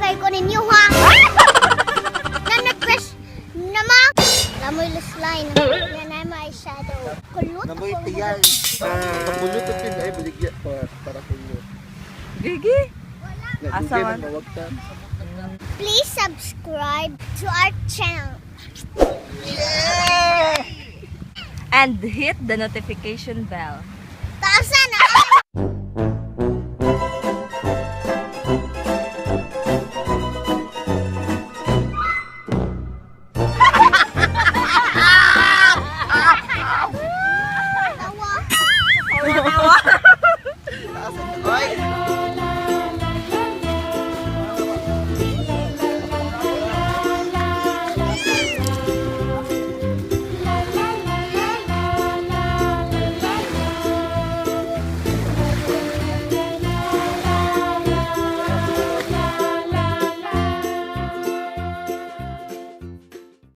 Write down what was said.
kay ko ninyo, ha? Nanag-brush na ma. Lamoy line. Yan ay my shadow. Kulot Namoy ako. Tiyay. Pagkulot at pin ay baligya pa para kulot. Gigi. Asa Asa man? Mawagta. Please subscribe to our channel. And hit the notification bell. Taasan na! Tawa.